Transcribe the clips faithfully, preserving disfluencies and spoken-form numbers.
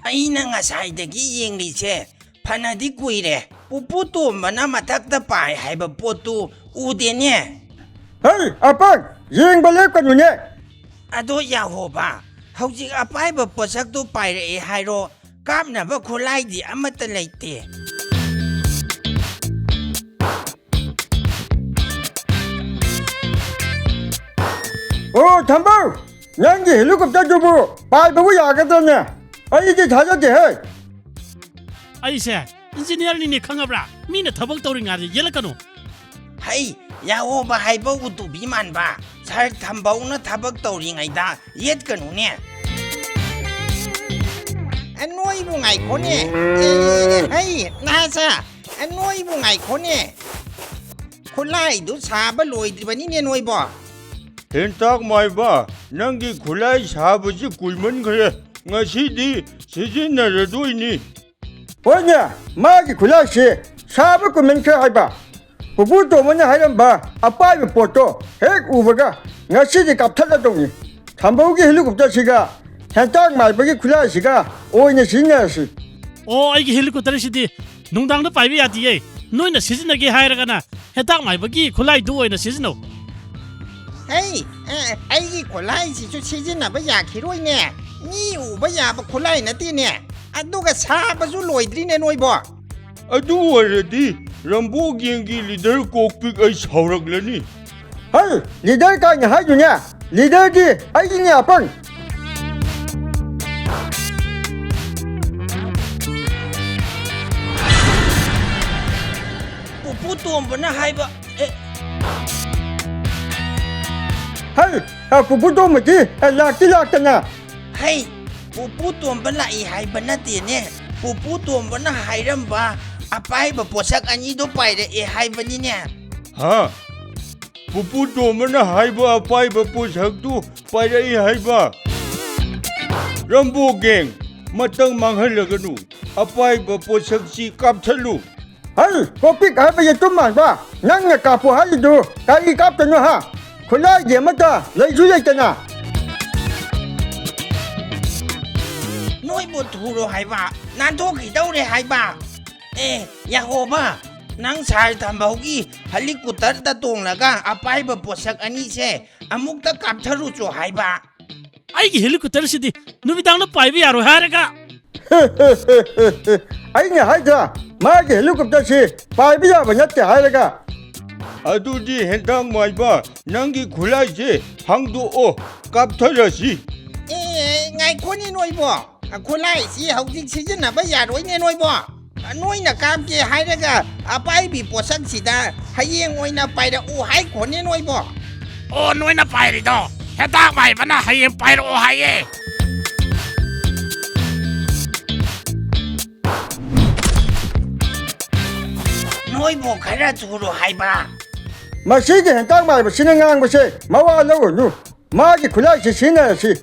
ꯑꯩꯅ ꯉꯁꯥꯏꯗꯒꯤ ꯌꯦꯡꯂꯤꯁꯦ ꯐꯅꯗꯤ ꯀꯨꯏꯔꯦ꯫ ꯄꯨꯄꯨ ꯇꯣꯝꯕꯅ ꯃꯊꯛꯇ ꯄꯥꯏ ꯍꯥꯏꯕ ꯄꯣꯠꯇꯨ ꯎꯗꯦꯅꯦ꯫ ꯍꯩ, ꯑꯄꯪ! ꯌꯦꯡꯕ ꯂꯦꯞꯀꯅꯨꯅꯦ! ꯑꯗꯣ ꯌꯥꯍꯣꯕ, ꯍꯧꯖꯤꯛ ꯑꯄꯥꯏꯕ ꯄꯣꯠꯁꯛꯇꯨ ꯄꯥꯏꯔꯛꯑꯦ ꯍꯥꯏꯔꯣ, ꯀꯥꯞꯅꯕ ꯈꯨꯠꯂꯥꯏꯗꯤ ꯑꯃꯠꯇ ꯂꯩꯇꯦ꯫ ꯑꯣ, ꯊꯝꯕꯧ! ꯅꯪꯒꯤ helicopterꯗꯨꯕꯨ ꯄꯥꯏꯕꯕꯨ ꯌꯥꯒꯗ꯭ꯔꯅꯦ? ꯑꯩꯗꯤ ꯊꯥꯖꯗꯦꯍꯦ! ꯑꯩꯁꯦ engineerꯅꯤꯅꯦ, ꯈꯪꯉꯕ꯭ꯔꯥ? ꯃꯤꯅ ꯊꯕꯛ ꯇꯧꯔꯤꯉꯩꯗ ꯌꯦꯠꯂꯛꯀꯅꯨ꯫ ꯍꯩ, ꯌꯥꯑꯣꯕ ꯍꯥꯏꯕ ꯎꯇꯨꯕꯤ ꯃꯥꯟꯕ, ꯁꯥꯔ ꯊꯝꯕꯧꯅ ꯊꯕꯛ ꯇꯧꯔꯤꯉꯩꯗ ꯌꯦꯠꯀꯅꯨꯅꯦ꯫ ꯑꯦ, ꯅꯣꯏꯕꯨ ꯉꯥꯏꯈꯣꯅꯦ꯫ ꯑꯦ, ꯍꯩ, ꯅꯍꯥꯁꯥ, ꯑꯦ, ꯅꯣꯏꯕꯨ ꯉꯥꯏꯈꯣꯅꯦ꯫ ꯈꯨꯠꯂꯥꯏꯗꯨ ꯁꯥꯕ ꯂꯣꯏꯗ꯭ꯔꯤꯕꯅꯤꯅꯦ ꯅꯣꯏꯕꯣ꯫ ꯍꯦꯟꯇꯥꯛ ꯃꯥꯏꯕ, ꯅꯪꯒꯤ ꯈꯨꯠꯂꯥꯏ ꯁꯥꯕꯁꯤ ꯀꯨꯏꯃꯟꯈ꯭ꯔꯦ꯫ ꯉꯁꯤꯗꯤ ꯁꯤꯖꯤꯟꯅꯔꯗꯣꯏꯅꯤ꯫ ꯍꯣꯏꯅꯦ, ꯃꯥꯒꯤ ꯈꯨꯠꯂꯥꯏꯁꯤ ꯁꯥꯕ ꯀꯨꯏꯃꯟꯈ꯭ꯔꯦ ꯍꯥꯏꯕ꯫ ꯄꯨꯄꯨ ꯇꯣꯝꯕꯅ ꯍꯥꯏꯔꯝꯕ ꯑꯄꯥꯏꯕ ꯄꯣꯠꯇꯣ ꯍꯦꯛ ꯎꯕꯒ ꯉꯁꯤꯗꯤ ꯀꯥꯞꯊꯠꯂꯗꯧꯅꯤ꯫ ꯊꯝꯕꯧꯒꯤ helicopterꯁꯤꯒ ꯍꯦꯟꯇꯥꯛ ꯃꯥꯏꯕꯒꯤ ꯈꯨꯠꯂꯥꯏꯁꯤꯒ ꯑꯣꯏꯅ ꯁꯤꯖꯤꯟꯅꯔꯁꯤ꯫ ꯑꯣ, ꯑꯩꯒꯤ helicopterꯁꯤꯗꯤ ꯅꯨꯡꯗꯥꯡꯗ ꯄꯥꯏꯕ ꯌꯥꯗꯤꯌꯦ꯫ ꯅꯣꯏꯅ ꯁꯤꯖꯤꯟꯅꯒꯦ ꯍꯥꯏꯔꯒꯅ ꯍꯦꯟꯇꯥꯛ ꯃꯥꯏꯕꯒꯤ ꯈꯨꯠꯂꯥꯏꯗꯨ ꯑꯣꯏꯅ ꯁꯤꯖꯤꯟꯅꯧ꯫ ꯍꯩ, ꯑꯦ, ꯑꯩꯒꯤ ꯈꯨꯠꯂꯥꯏꯁꯤꯁꯨ ꯁꯤꯖꯤꯟꯅꯕ ꯌꯥꯈꯤꯔꯣꯏꯅꯦ꯫ ꯃꯤ ꯎꯕ ꯌꯥꯕ ꯈꯨꯠꯂꯥꯏ ꯅꯠꯇꯦꯅꯦ꯫ ꯑꯗꯨꯒ ꯁꯥꯕꯁꯨ ꯂꯣꯏꯗ꯭ꯔꯤꯅꯦ ꯅꯣꯏꯕꯣ꯫ ꯑꯗꯨ ꯑꯣꯏꯔꯗꯤ ꯔꯝꯕꯣꯒꯦꯡꯒꯤ leader ꯀꯣꯛꯄꯤꯛ ꯑꯩ ꯁꯥꯎꯔꯛꯂꯅꯤ꯫ ꯍꯩ, leader ꯀꯥꯏꯅ ꯍꯥꯏꯗꯨꯅꯦ꯫ Leaderꯗꯤ ꯑꯩꯒꯤꯅꯦ, ꯑꯄꯪ꯫ ꯄꯨꯄꯨ ꯇꯣꯝꯕꯅ ꯍꯥꯏꯕ, ꯑꯦ꯫ ꯍꯩ, ꯑ, ꯄꯨꯄꯨ ꯇꯣꯝꯕꯗꯤ, ꯑ, ꯂꯥꯛꯇꯤ ꯂꯥꯛꯇꯅ꯫ ꯍꯩ, ꯄꯨꯄꯨ ꯇꯣꯝꯕ ꯂꯥꯛꯏ ꯍꯥꯏꯕ ꯅꯠꯇꯦꯅꯦ꯫ ꯄꯨꯄꯨ ꯇꯣꯝꯕꯅ ꯍꯥꯏꯔꯝꯕ ꯑꯄꯥꯏꯕ ꯄꯣꯠꯁꯛ ꯑꯅꯤꯗꯣ ꯄꯥꯏꯔꯛꯑꯦ ꯍꯥꯏꯕꯅꯤꯅꯦ꯫ ꯍꯥ? ꯄꯨꯄꯨ ꯇꯣꯝꯕꯅ ꯍꯥꯏꯕ ꯑꯄꯥꯏꯕ ꯄꯣꯠꯁꯛꯇꯨ ꯄꯥꯏꯔꯛꯏ ꯍꯥꯏꯕ? ꯔꯝꯕꯣꯒꯦꯡ, ꯃꯇꯝ ꯃꯥꯡꯍꯜꯂꯒꯅꯨ, ꯑꯄꯥꯏꯕ ꯄꯣꯠꯁꯛꯁꯤ ꯀꯥꯞꯊꯠꯂꯨ꯫ ꯍꯩ, ꯀꯣꯛꯄꯤꯛ ꯍꯥꯏꯕ ꯌꯦꯇꯨꯝ ꯃꯥꯟꯕ, ꯅꯪꯅ ꯀꯥꯞꯄꯨ ꯍꯥꯏꯔꯤꯗꯨ ꯀꯔꯤ ꯀꯥꯞꯇꯣꯏꯅꯣ ꯍꯥ? ꯈꯨꯠꯂꯥꯏꯗꯤ ꯑꯃꯠꯇ ꯂꯩꯁꯨ ꯂꯩꯇꯅ꯫ ꯅꯣ, ꯅꯣꯏꯕꯨ ꯊꯨꯔꯣ ꯍꯥꯏꯕ, ꯅꯥꯟꯊꯣꯛꯈꯤꯗꯧꯔꯦ ꯍꯥꯏꯕ꯫ ꯑꯦ, ꯌꯥꯍꯣꯕ, ꯅꯪ ꯁꯥꯔ ꯊꯝꯕꯧꯒꯤ ꯍꯦꯂꯤꯀꯣꯞꯇꯔꯗ ꯇꯣꯡꯂꯒ ꯑꯄꯥꯏꯕ ꯄꯣꯠꯁꯛ ꯑꯅꯤꯁꯦ ꯑꯃꯨꯛꯇ ꯀꯥꯞꯊꯔꯨꯆꯣ ꯍꯥꯏꯕ꯫ ꯑꯩꯒꯤ ꯍꯦꯂꯤꯀꯣꯞꯇꯔꯁꯤꯗꯤ ꯅꯨꯃꯤꯗꯥꯡꯗ ꯄꯥꯏꯕ ꯌꯥꯔꯣꯏ ꯍꯥꯏꯔꯒ꯫ ꯑꯩꯅ ꯍꯥꯏꯗ꯭ꯔꯥ, ꯃꯥꯒꯤ ꯍꯦꯂꯤꯀꯣꯞꯇꯔꯁꯤ ꯄꯥꯏꯕ ꯌꯥꯕ ꯅꯠꯇꯦ ꯍꯥꯏꯔꯒ꯫ ꯑꯗꯨꯗꯤ ꯍꯦꯟꯇꯥꯛ ꯃꯥꯏꯕ, ꯅꯪꯒꯤ ꯈꯨꯠꯂꯥꯏꯁꯦ ꯍꯥꯡꯗꯣꯛꯑꯣ, ꯀꯥꯞꯊꯔꯁꯤ꯫ ꯑꯦ, ꯉꯥꯏꯈꯣꯅꯦ ꯅꯣꯏꯕꯣ, ꯈꯨꯠꯂꯥꯏꯁꯤ ꯍꯧꯖꯤꯛ ꯁꯤꯖꯤꯟꯅꯕ ꯌꯥꯔꯣꯏꯅꯦ ꯅꯣꯏꯕꯣ꯫ ꯅꯣꯏꯅ ꯀꯥꯞꯀꯦ ꯍꯥꯏꯔꯒ ꯑꯄꯥꯏꯕꯤ ꯄꯣꯠꯁꯛꯁꯤꯗ ꯍꯌꯦꯡ ꯑꯣꯏꯅ ꯄꯥꯏꯔꯛꯎ ꯍꯥꯏꯈꯣꯅꯦ ꯅꯣꯏꯕꯣ꯫ ꯑꯣ, ꯅꯣꯏꯅ ꯄꯥꯏꯔꯤꯗꯣ? ꯍꯦꯟꯇꯥꯛ ꯃꯥꯏꯕꯅ ꯍꯌꯦꯡ ꯄꯥꯏꯔꯛꯑꯣ ꯍꯥꯏꯌꯦ꯫ ꯅꯣꯏꯕꯨ ꯈꯔ ꯊꯨꯔꯣ ꯍꯥꯏꯕ꯫ ꯃꯁꯤꯒꯤ ꯍꯦꯟꯇꯥꯛ ꯃꯥꯏꯕꯁꯤꯅ ꯉꯥꯡꯕꯁꯦ ꯃꯋꯥ ꯂꯧꯔꯨꯅꯨ꯫ ꯃꯥꯒꯤ ꯈꯨꯠꯂꯥꯏꯁꯤ ꯁꯤꯖꯤꯟꯅꯔꯁꯤ꯫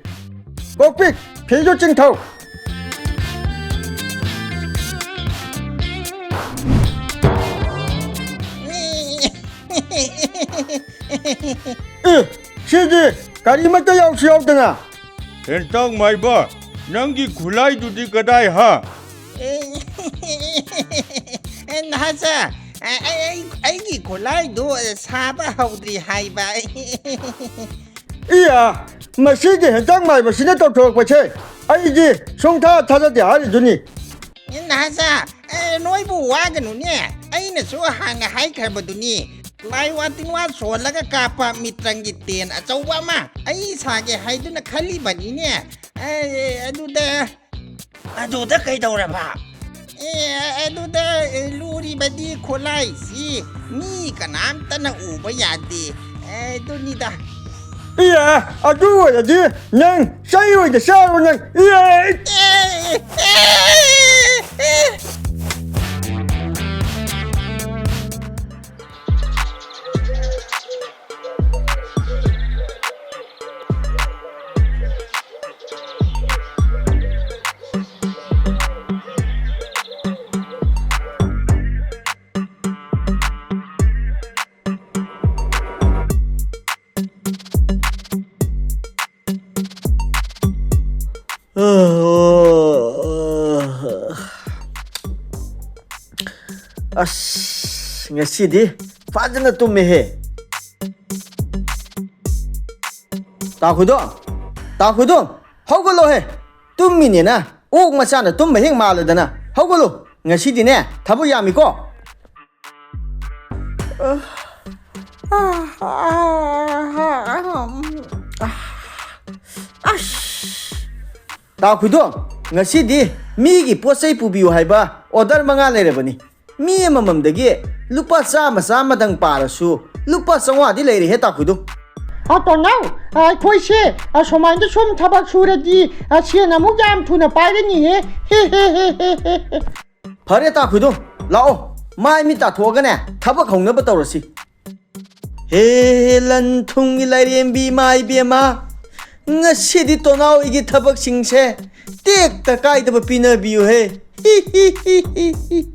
ꯀꯣꯛꯄꯤ, ꯐꯤꯗꯨ ꯆꯤꯡꯊꯧ꯫ ꯑꯦ, ꯁꯤꯗꯤ ꯀꯔꯤꯃꯠꯇ ꯌꯥꯎꯁꯨ ꯌꯥꯎꯗꯅ꯫ ꯍꯦꯟꯇꯥꯛ ꯃꯥꯏꯕ, ꯅꯪꯒꯤ ꯈꯨꯠꯂꯥꯏꯗꯨꯗꯤ ꯀꯗꯥꯏ ꯍꯥ? ꯑꯦ, ꯅꯍꯥꯆꯥ, ꯑꯩ, ꯑꯩ, ꯑꯩꯒꯤ ꯈꯨꯠꯂꯥꯏꯗꯨ ꯁꯥꯕ ꯍꯧꯗ꯭ꯔꯤ ꯍꯥꯏꯕ꯫ ꯏꯌꯥ, ꯃꯁꯤꯒꯤ ꯍꯦꯟꯇꯥꯛ ꯃꯥꯏꯕꯁꯤꯅ ꯇꯧꯊꯣꯔꯛꯄꯁꯦ ꯑꯩꯗꯤ ꯁꯨꯡꯊꯥ ꯊꯥꯖꯗꯦ ꯍꯥꯏꯔꯤꯗꯨꯅꯤ꯫ ꯅꯍꯥꯆꯥ, ꯑꯦ, ꯅꯣꯏꯕꯨ ꯋꯥꯒꯅꯨꯅꯦ, ꯑꯩꯅꯁꯨ ꯍꯥꯟꯅ ꯍꯥꯏꯈ꯭ꯔꯕꯗꯨꯅꯤ, ꯂꯥꯏꯋꯥ ꯇꯤꯟꯋꯥ ꯁꯣꯜꯂꯒ ꯀꯥꯞꯄ ꯃꯤꯇ꯭ꯔꯪꯒꯤ ꯇꯦꯟ ꯑꯆꯧꯕ ꯑꯃ ꯑꯩ ꯁꯥꯒꯦ ꯍꯥꯏꯗꯨꯅ ꯈꯜꯂꯤꯕꯅꯤꯅꯦ꯫ ꯑꯦ, ꯑꯗꯨꯗ ꯑꯗꯨꯗ ꯀꯩꯗꯧꯔꯕ? ꯑꯦ, ꯑꯗꯨꯗ ꯂꯨꯔꯤꯕꯗꯤ ꯈꯨꯠꯂꯥꯏꯁꯤ ꯃꯤ ꯀꯅꯥꯝꯇꯅ ꯎꯕ ꯌꯥꯗꯦ꯫ ꯑꯦ, ꯑꯗꯨꯅꯤꯗ꯫ ꯏꯌꯥ, ꯑꯗꯨ ꯑꯣꯏꯔꯗꯤ ꯅꯪ ꯆꯩ ꯑꯣꯏꯅ ꯆꯥꯔꯣ ꯅꯪ꯫ ꯏꯌꯥ! ꯑꯦ, ꯑꯦ, ꯑꯦ꯫ ꯑꯁ, ꯉꯁꯤꯗꯤ ꯐꯖꯅ ꯇꯨꯝꯃꯦꯍꯦ꯫ ꯇꯥꯈꯨꯗꯣ, ꯇꯥꯈꯨꯗꯣ, ꯍꯧꯒꯠꯂꯣꯍꯦ꯫ ꯇꯨꯝꯃꯤꯅꯦꯅ ꯑꯣꯛ ꯃꯆꯥꯅ ꯇꯨꯝꯕ ꯍꯦꯛ ꯃꯥꯜꯂꯗꯅ꯫ ꯍꯧꯒꯠꯂꯣ, ꯉꯁꯤꯗꯤꯅꯦ ꯊꯕꯛ ꯌꯥꯝꯃꯤꯀꯣ꯫ ꯑꯁ! ꯇꯥꯈꯨꯏꯗꯣ, ꯉꯁꯤꯗꯤ ꯃꯤꯒꯤ ꯄꯣꯠ ꯆꯩ ꯄꯨꯕꯤꯌꯨ ꯍꯥꯏꯕ order ꯃꯉꯥ ꯂꯩꯔꯕꯅꯤ꯫ ꯃꯤ ꯑꯃꯃꯝꯗꯒꯤ ꯂꯨꯄꯥ ꯆꯥꯝꯃ ꯆꯥꯝꯃꯗꯪ ꯄꯥꯔꯁꯨ ꯂꯨꯄꯥ ꯆꯥꯝꯃꯉꯥꯗꯤ ꯂꯩꯔꯦꯍꯦ ꯇꯥꯈꯨꯏꯗꯣ꯫ ꯑ, ꯇꯣꯅꯥꯎ, ꯑ, ꯑꯩꯈꯣꯏꯁꯦ, ꯑ, ꯁꯨꯃꯥꯏꯅ ꯁꯨꯝ ꯊꯕꯛ ꯁꯨꯔꯗꯤ, ꯑ, ꯁꯦꯟ ꯑꯃꯨꯛ ꯌꯥꯝ ꯊꯨꯅ ꯄꯥꯏꯔꯅꯤꯍꯦ꯫ ꯍꯦ, ꯍꯦ, ꯍꯦ, ꯍꯦ, ꯍꯦ, ꯍꯦ꯫ ꯐꯔꯦ ꯇꯥꯈꯨꯏꯗꯣ, ꯂꯥꯛꯑꯣ, ꯃꯥꯏ ꯃꯤꯠ ꯇꯥꯊꯣꯛꯑꯒꯅꯦ ꯊꯕꯛ ꯍꯧꯅꯕ ꯇꯧꯔꯁꯤ꯫ ꯍꯦ, ꯂꯟ ꯊꯨꯝꯒꯤ ꯂꯥꯏꯔꯦꯝꯕꯤ ꯏꯃꯥ ꯏꯕꯦꯝꯃ, ꯉꯁꯤꯗꯤ ꯇꯣꯅꯥꯎ ꯑꯩꯒꯤ ꯊꯕꯛꯁꯤꯡꯁꯦ ꯇꯦꯛꯇ ꯀꯥꯏꯗꯕ ꯄꯤꯅꯕꯤꯌꯨꯍꯦ꯫ ꯍꯤ, ꯍꯤ, ꯍꯤ, ꯍꯤ, ꯍꯤ꯫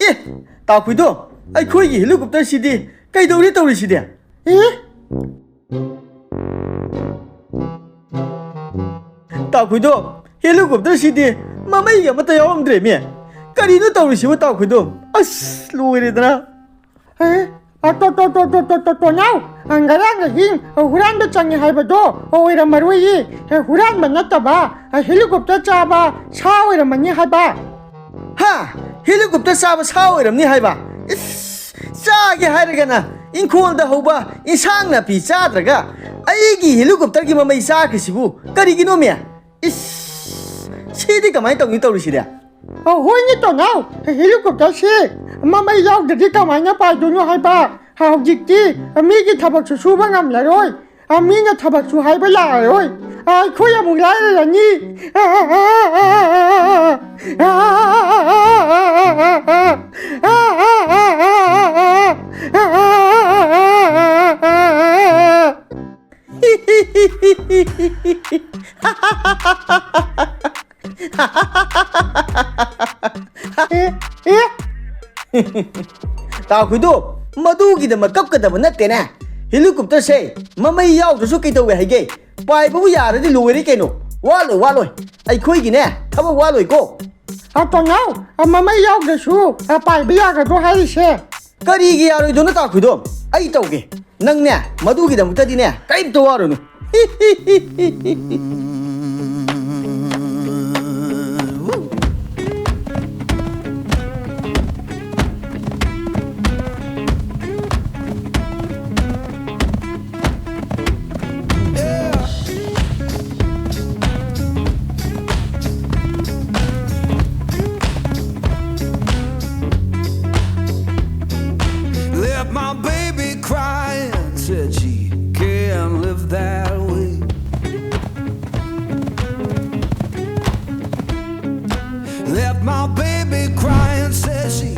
ꯑꯦ, ꯇꯥꯈꯨꯏꯗꯣ, ꯑꯩꯈꯣꯏꯒꯤ helicopter ꯁꯤꯗꯤ ꯀꯩꯗꯧꯔꯦ ꯇꯧꯔꯤꯁꯤꯗꯤ? ꯑꯦ? ꯇꯥꯈꯨꯏꯗꯣ, helicopter ꯁꯤꯗꯤ ꯃꯃꯩꯒ ꯑꯃꯠꯇ ꯌꯥꯎꯔꯝꯗ꯭ꯔꯦꯃꯤ꯫ ꯀꯔꯤꯅꯣ ꯇꯧꯔꯤꯁꯤꯕꯨ ꯇꯥꯈꯨꯏꯗꯣ? ꯑꯁ, ꯂꯣꯏꯔꯦꯗꯅ꯫ ꯑꯦ? ꯑ, ꯇꯣ, ꯇꯣ, ꯇꯣ, ꯇꯣ, ꯇꯣ, ꯇꯣ, ꯇꯣꯅꯥꯎ, ꯑ, ꯉꯔꯥꯡ ꯑꯍꯤꯡ, ꯑ, ꯍꯨꯔꯥꯟꯕ ꯆꯪꯉꯦ ꯍꯥꯏꯕꯗꯣ, ꯑ, ꯑꯣꯏꯔꯝꯃꯔꯣꯏꯌꯦ꯫ ꯑ, ꯍꯨꯔꯥꯟꯕ ꯅꯠꯇꯕ, ꯑ, helicopter ꯆꯥꯕ ꯁꯥ ꯑꯣꯏꯔꯝꯃꯅꯤ ꯍꯥꯏꯕ꯫ ꯍꯥ? Helicopter ꯆꯥꯕ ꯁꯥ ꯑꯣꯏꯔꯝꯅꯤ ꯍꯥꯏꯕ? ꯏꯁ, ꯆꯥꯒꯦ ꯍꯥꯏꯔꯒꯅ ꯏꯪꯈꯣꯜꯗ ꯍꯧꯕ ꯏꯟꯁꯥꯡ ꯅꯥꯄꯤ ꯆꯥꯗ꯭ꯔꯒ ꯑꯩꯒꯤ helicopter ꯒꯤ ꯃꯃꯩ ꯆꯥꯈ꯭ꯔꯤꯁꯤꯕꯨ ꯀꯔꯤꯒꯤꯅꯣꯃꯤ? ꯏꯁ, ꯁꯤꯗꯤ ꯀꯃꯥꯏꯅ ꯇꯧꯅꯤ ꯇꯧꯔꯤꯁꯤꯗꯤ? ꯑ, ꯍꯣꯏꯅꯦ ꯇꯣꯅꯥꯎ, helicopter ꯁꯤ ꯃꯃꯩ ꯌꯥꯎꯗ꯭ꯔꯗꯤ ꯀꯃꯥꯏꯅ ꯄꯥꯏꯗꯣꯏꯅꯣ ꯍꯥꯏꯕ? ꯍꯧꯖꯤꯛꯇꯤ ꯃꯤꯒꯤ ꯊꯕꯛꯁꯨ ꯁꯨꯕ ꯉꯝꯂꯔꯣꯏ꯫ ꯑ, ꯃꯤꯅ ꯊꯕꯛꯁꯨ ꯍꯥꯏꯕ ꯂꯥꯛꯑꯔꯣꯏ꯫ ꯑ, ꯑꯩꯈꯣꯏ ꯑꯃꯨꯛ ꯂꯥꯏꯔꯔꯅꯤ꯫ ꯑꯦ, ꯑꯦ꯫ ꯇꯥ ꯈꯨꯏꯗꯣ, ꯃꯗꯨꯒꯤꯗꯃꯛ ꯀꯞꯀꯗꯕ ꯅꯠꯇꯦꯅꯦ꯫ ꯍꯦꯂꯤꯀꯣꯞꯇꯔꯁꯦ ꯃꯃꯩ ꯌꯥꯎꯗ꯭ꯔꯁꯨ ꯀꯩꯗꯧꯋꯦ ꯍꯥꯏꯒꯦ? ꯄꯥꯏꯕꯕꯨ ꯌꯥꯔꯗꯤ ꯂꯣꯏꯔꯦ ꯀꯩꯅꯣ꯫ ꯋꯥꯠꯂꯣꯏ, ꯋꯥꯠꯂꯣꯏ꯫ ꯑꯩꯈꯣꯏꯒꯤꯅꯦ, ꯊꯕꯛ ꯋꯥꯠꯂꯣꯏꯀꯣ꯫ ꯑ, ꯇꯣꯅꯥꯎ, ꯑ, ꯃꯃꯩ ꯌꯥꯎꯗ꯭ꯔꯁꯨ, ꯑ, ꯄꯥꯏꯕ ꯌꯥꯒꯗ꯭ꯔꯣ ꯍꯥꯏꯔꯤꯁꯦ? ꯀꯔꯤꯒꯤ ꯌꯥꯔꯣꯏꯗꯣꯏꯅꯣ, ꯇꯥ ꯈꯨꯏꯗꯣ? ꯑꯩ ꯇꯧꯒꯦ꯫ ꯅꯪꯅꯦ, ꯃꯗꯨꯒꯤꯗꯃꯛꯇꯗꯤꯅꯦ, ꯀꯔꯤꯝꯇ ꯋꯥꯔꯨꯅꯨ꯫ Left my baby crying, said she can't live that way. Left my baby crying, said she.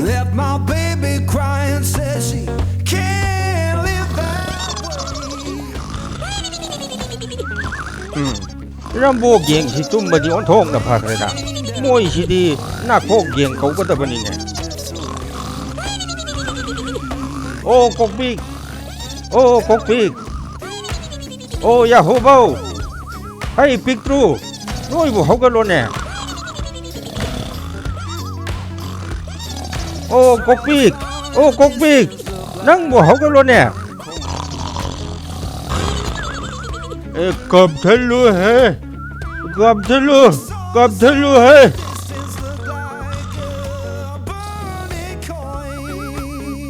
Left my baby crying, said she can't live that way. ꯎꯝ, ꯔꯝꯕꯣ ꯒꯦꯡꯁꯤ ꯇꯨꯝꯕꯗꯤ ꯑꯣꯟꯊꯣꯛꯅ ꯐꯈ꯭ꯔꯦꯗ꯫ ꯃꯣꯏꯁꯤꯗꯤ ꯅꯥꯈꯣꯛ ꯒꯦꯡ ꯀꯧꯒꯗꯕꯅꯤꯅꯦ꯫ ꯑꯣ, ꯀꯣꯛꯄꯤꯛ! ꯑꯣ, ꯀꯣꯛꯄꯤꯛ! ꯑꯣ, ꯌꯥꯍꯣꯕꯧ! ꯍꯩ, ꯄꯤꯛꯇ꯭ꯔꯨ! ꯅꯣꯏꯕꯨ ꯍꯧꯒꯠꯂꯣꯅꯦ! ꯑꯣ, ꯀꯣꯛꯄꯤꯛ! ꯑꯣ, ꯀꯣꯛꯄꯤꯛ! ꯅꯪꯕꯨ ꯍꯧꯒꯠꯂꯣꯅꯦ! ꯑꯦ, ꯀꯞꯊꯠꯂꯨꯍꯦ! ꯀꯞꯊꯠꯂꯨ! ꯀꯞꯊꯠꯂꯨꯍꯦ!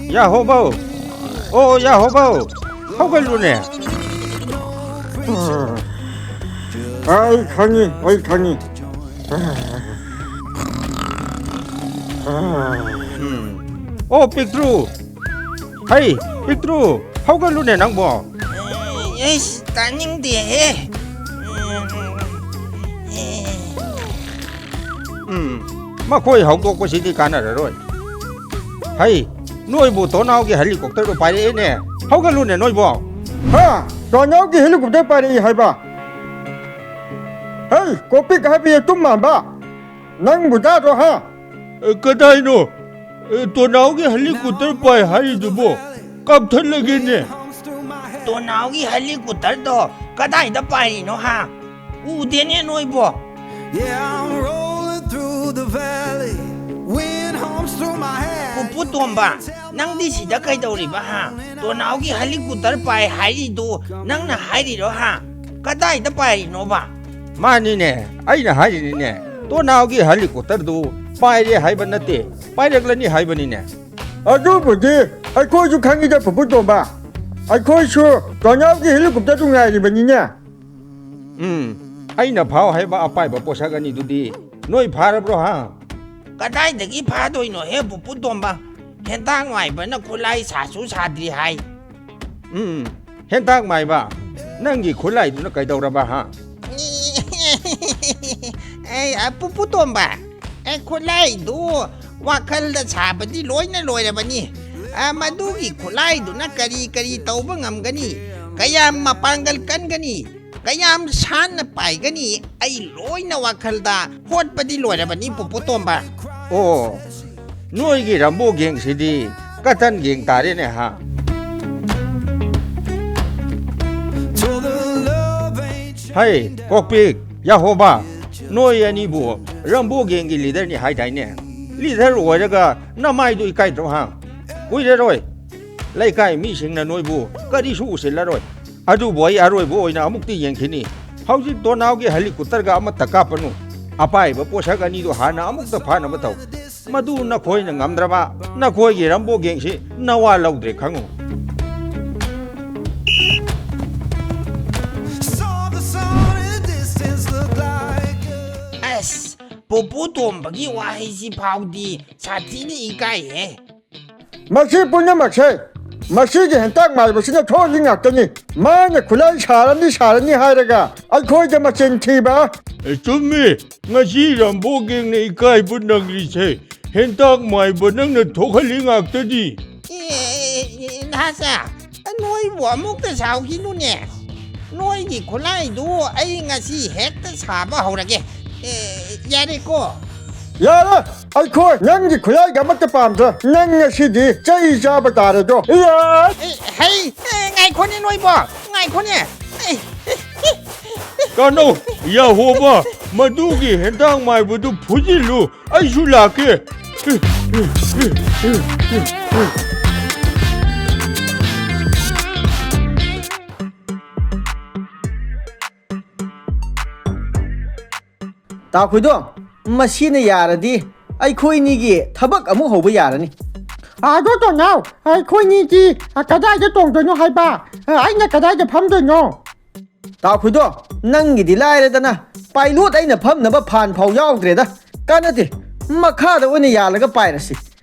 ꯌꯥꯍꯣꯕꯧ! ꯑꯣ, ꯌꯥꯍꯣꯕꯧ! ꯍꯧꯒꯠꯂꯨꯅꯦ! ꯑꯩ ꯈꯪꯉꯤ, ꯑꯩ ꯈꯪꯉꯤ꯫ ꯎꯝ꯫ ꯑꯣ, ꯄꯤꯛꯇ꯭ꯔꯨ! ꯍꯩ, ꯄꯤꯛꯇ꯭ꯔꯨ! ꯍꯧꯒꯠꯂꯨꯅꯦ ꯅꯪꯕꯣ! ꯑꯩꯁ, ꯇꯥꯅꯤꯡꯗꯦꯍꯦ꯫ ꯎꯝ, ꯃꯈꯣꯏ ꯍꯧꯗꯣꯛꯄꯁꯤꯗꯤ ꯀꯥꯟꯅꯔꯔꯣꯏ꯫ ꯍꯩ, ꯅꯣꯏꯕꯨ ꯇꯣꯅꯥꯎꯒꯤ ꯍꯦꯂꯤꯀꯣꯞꯇꯔꯗꯨ ꯄꯥꯏꯔꯛꯑꯦꯅꯦ꯫ ꯍꯧꯒꯠꯂꯨꯅꯦ ꯅꯣꯏꯕꯣ꯫ ꯍꯥ? ꯇꯣꯅꯥꯎꯒꯤ helicopter ꯄꯥꯏꯔꯛꯏ ꯍꯥꯏꯕ? ꯍꯩ, ꯀꯣꯄꯤꯛ ꯍꯥꯏꯕ ꯌꯦꯇꯨꯝ ꯃꯥꯟꯕ! ꯅꯪꯕꯨ ꯇꯥꯗ꯭ꯔꯣ ꯍꯥ? ꯑꯦ, ꯀꯗꯥꯏꯅꯣ? ꯑꯦ, ꯇꯣꯅꯥꯎꯒꯤ helicopter ꯄꯥꯏ ꯍꯥꯏꯔꯤꯗꯨꯕꯣ? ꯀꯥꯞꯊꯠꯂꯒꯦꯅꯦ꯫ ꯇꯣꯅꯥꯎꯒꯤ helicopterꯗꯣ ꯀꯗꯥꯏꯗ ꯄꯥꯏꯔꯤꯅꯣ ꯍꯥ? ꯎꯗꯦꯅꯦ ꯅꯣꯏꯕꯣ꯫ Yeah, I'm rolling through the valley. Wind hums through my hair. ꯄꯨꯄꯨ ꯇꯣꯝꯕ, ꯅꯪꯗꯤ ꯁꯤꯗ ꯀꯩꯗꯧꯔꯤꯕ ꯍꯥ? ꯇꯣꯅꯥꯎꯒꯤ helicopter ꯄꯥꯏ ꯍꯥꯏꯔꯤꯗꯨ ꯅꯪꯅ ꯍꯥꯏꯔꯤꯔꯣ ꯍꯥ? ꯀꯗꯥꯏꯗ ꯄꯥꯏꯔꯤꯅꯣꯕ? ꯃꯥꯅꯤꯅꯦ, ꯑꯩꯅ ꯍꯥꯏꯔꯤꯅꯤꯅꯦ꯫ ꯇꯣꯅꯥꯎꯒꯤ helicopterꯗꯨ ꯄꯥꯏꯔꯦ ꯍꯥꯏꯕ ꯅꯠꯇꯦ, ꯄꯥꯏꯔꯛꯂꯅꯤ ꯍꯥꯏꯕꯅꯤꯅꯦ꯫ ꯑꯗꯨꯕꯨꯗꯤ ꯑꯩꯈꯣꯏꯁꯨ ꯈꯪꯉꯤꯗ ꯄꯨꯄꯨ ꯇꯣꯝꯕ꯫ ꯑꯩꯈꯣꯏꯁꯨ ꯇꯣꯅꯥꯎꯒꯤ helicopterꯗꯨ ꯉꯥꯏꯔꯤꯕꯅꯤꯅꯦ꯫ ꯎꯝ, ꯑꯩꯅ ꯐꯥꯎ ꯍꯥꯏꯕ ꯑꯄꯥꯏꯕ ꯄꯣꯠꯁꯛ ꯑꯅꯤꯗꯨꯗꯤ ꯅꯣꯏ ꯐꯥꯔꯕ꯭ꯔꯣ ꯍꯥ? ꯀꯗꯥꯏꯗꯒꯤ ꯐꯥꯗꯣꯏꯅꯣꯍꯦ ꯄꯨꯄꯨ ꯇꯣꯝꯕ? ꯍꯦꯟꯇꯥꯛ ꯃꯥꯏꯕꯅ ꯈꯨꯠꯂꯥꯏ ꯁꯥꯁꯨ ꯁꯥꯗ꯭ꯔꯤ ꯍꯥꯏ꯫ ꯎꯝ, ꯍꯦꯟꯇꯥꯛ ꯃꯥꯏꯕ, ꯅꯪꯒꯤ ꯈꯨꯠꯂꯥꯏꯗꯨꯅ ꯀꯩꯗꯧꯔꯕ ꯍꯥ? ꯑꯩ, ꯑ, ꯄꯨꯄꯨ ꯇꯣꯝꯕ, ꯑꯦ, ꯈꯨꯠꯂꯥꯏꯗꯨ ꯋꯥꯈꯜꯗ ꯁꯥꯕꯗꯤ ꯂꯣꯏꯅ ꯂꯣꯏꯔꯕꯅꯤ꯫ ꯑ, ꯃꯗꯨꯒꯤ ꯈꯨꯠꯂꯥꯏꯗꯨꯅ ꯀꯔꯤ ꯀꯔꯤ ꯇꯧꯕ ꯉꯝꯒꯅꯤ? ꯀꯌꯥꯝ ꯃꯄꯥꯡꯒꯜ ꯀꯟꯒꯅꯤ? ꯀꯌꯥꯝ ꯁꯥꯟꯅ ꯄꯥꯏꯒꯅꯤ? ꯑꯩ ꯂꯣꯏꯅ ꯋꯥꯈꯜꯗ ꯍꯣꯠꯄꯗꯤ ꯂꯣꯏꯔꯕꯅꯤ, ꯄꯨꯄꯨ ꯇꯣꯝꯕ꯫ ꯑꯣ, ꯅꯣꯏꯒꯤ ꯔꯝꯕꯣ ꯒꯦꯡꯁꯤꯗꯤ ꯀꯇꯟ ꯒꯦꯡ ꯇꯥꯔꯦꯅꯦ ꯍꯥ? ꯍꯩ, ꯀꯣꯛꯄꯤꯛ, ꯌꯥꯍꯣꯕꯥ, ꯅꯣꯏ ꯑꯅꯤꯕꯨ ꯔꯝꯕꯣ ꯒꯦꯡꯒꯤ ꯂꯤꯗꯔꯅꯤ ꯍꯥꯏꯗꯥꯏꯅꯦ? ꯂꯤꯗꯔ ꯑꯣꯏꯔꯒ ꯅꯃꯥꯏꯗꯨ ꯏꯀꯥꯏꯗ꯭ꯔꯣ ꯍꯥ? ꯀꯨꯏꯔꯔꯣꯏ ꯂꯩꯀꯥꯏ ꯃꯤꯁꯤꯡꯅ ꯅꯣꯏꯕꯨ ꯀꯔꯤꯁꯨ ꯎꯁꯤꯜꯂꯔꯣꯏ꯫ ꯑꯗꯨꯕꯨ ꯑꯩ ꯑꯔꯣꯏꯕ ꯑꯣꯏꯅ ꯑꯃꯨꯛꯇꯤ ꯌꯦꯡꯈꯤꯅꯤ꯫ ꯍꯧꯖꯤꯛ ꯇꯣꯅꯥꯎꯒꯤ ꯍꯦꯂꯤꯀꯣꯞꯇꯔꯒ ꯑꯃꯠꯇ ꯀꯥꯞꯄꯅꯨ꯫ ꯑꯄꯥꯏꯕ ꯄꯣꯠꯁꯛ ꯑꯅꯤꯗꯨ ꯍꯥꯟꯅ ꯑꯃꯨꯛꯇ ꯐꯥꯅꯕ ꯇꯧ꯫ ꯃꯗꯨ ꯅꯈꯣꯏꯅ ꯉꯝꯗ꯭ꯔꯕ ꯅꯈꯣꯏꯒꯤ ꯔꯝꯕꯣ ꯒꯦꯡꯁꯤ ꯅꯋꯥ ꯂꯧꯗ꯭ꯔꯦ ꯈꯪꯉꯨ꯫ ꯑꯁ, ꯄꯨꯄꯨ ꯇꯣꯝꯕꯒꯤ ꯋꯥꯍꯩꯁꯤ ꯐꯥꯎꯗꯤ ꯁꯥꯊꯤꯅ ꯏꯀꯥꯏꯍꯦ꯫ ꯃꯁꯤ ꯄꯨꯝꯅꯃꯛꯁꯦ ꯃꯁꯤꯒꯤ ꯍꯦꯟꯇꯥꯛ ꯃꯥꯏꯕꯁꯤꯅ ꯊꯣꯛꯍꯜꯂꯤ ꯉꯥꯛꯇꯅꯤ꯫ ꯃꯥꯅ ꯈꯨꯠꯂꯥꯏ ꯁꯥꯔꯅꯤ, ꯁꯥꯔꯅꯤ ꯍꯥꯏꯔꯒ ꯑꯩꯈꯣꯏꯗ ꯃꯆꯤꯟ ꯊꯤꯕ꯫ ꯑꯦ, ꯆꯨꯝꯃꯤ꯫ ꯉꯁꯤ ꯔꯝꯕꯣ ꯒꯦꯡꯅ ꯏꯀꯥꯏꯕ ꯅꯪꯂꯤꯁꯦ ꯍꯦꯟꯇꯥꯛ ꯃꯥꯏꯕ ꯅꯪꯅ ꯊꯣꯛꯍꯜꯂꯤ ꯉꯥꯛꯇꯅꯤ꯫ ꯑꯦ, ꯑꯦ, ꯑꯦ, ꯅꯍꯥꯁꯦ, ꯅꯣꯏꯕꯨ ꯑꯃꯨꯛꯇ ꯁꯥꯎꯈꯤꯅꯨꯅꯦ꯫ ꯅꯣꯏꯒꯤ ꯈꯨꯠꯂꯥꯏꯗꯨ ꯑꯩ ꯉꯁꯤ ꯍꯦꯛꯇ ꯁꯥꯕ ꯍꯧꯔꯒꯦ꯫ ꯑꯦ, ꯌꯥꯔꯦꯀꯣ? ꯌꯥꯔꯦ! ꯑꯩꯈꯣꯏ ꯅꯪꯒꯤ ꯈꯨꯠꯂꯥꯏꯒ ꯑꯃꯠꯇ ꯄꯥꯝꯗ꯭ꯔꯦ꯫ ꯅꯪ ꯉꯁꯤꯗꯤ ꯆꯩ ꯆꯥꯕ ꯇꯥꯔꯦꯗꯣ꯫ ꯌꯥ! ꯑꯦ, ꯍꯩ! ꯑꯦ, ꯉꯥꯏꯈꯣꯅꯦ ꯅꯣꯏꯕꯣ! ꯉꯥꯏꯈꯣꯅꯦ! ꯑꯦ, ꯀꯥꯅꯧ! ꯌꯥꯍꯣꯕ! ꯃꯗꯨꯒꯤ ꯍꯦꯟꯗꯥꯡ ꯃꯥꯏꯕꯗꯨ ꯐꯨꯖꯤꯜꯂꯨ! ꯑꯩꯁꯨ ꯂꯥꯛꯀꯦ! ꯇꯥꯈꯣꯏꯗꯣ, ꯃꯁꯤꯅ ꯌꯥꯔꯗꯤ ꯑꯩꯈꯣꯏꯅꯤꯒꯤ ꯊꯕꯛ ꯑꯃꯨꯛ ꯍꯧꯕ ꯌꯥꯔꯅꯤ꯫ ꯑꯗꯣ ꯇꯣꯅꯥꯎ, ꯑꯩꯈꯣꯏꯅꯤꯗꯤ ꯀꯗꯥꯏꯗ ꯇꯣꯡꯗꯣꯏꯅꯣ ꯍꯥꯏꯕ? ꯑꯩꯅ ꯀꯗꯥꯏꯗ ꯐꯝꯗꯣꯏꯅꯣ? ꯇꯥꯈꯣꯏꯗꯣ, ꯅꯪꯒꯤꯗꯤ ꯂꯥꯏꯔꯦꯗꯅ, ꯄꯥꯏꯂꯣꯠ ꯑꯩꯅ ꯐꯝꯅꯕ ꯐꯥꯟ ꯐꯥꯎ ꯌꯥꯎꯗ꯭ꯔꯦꯗ꯫ ꯀꯥꯟꯅꯗꯦ, ꯃꯈꯥꯗ ꯑꯣꯏꯅ ꯌꯥꯜꯂꯒ ꯄꯥꯏꯔꯁꯤ꯫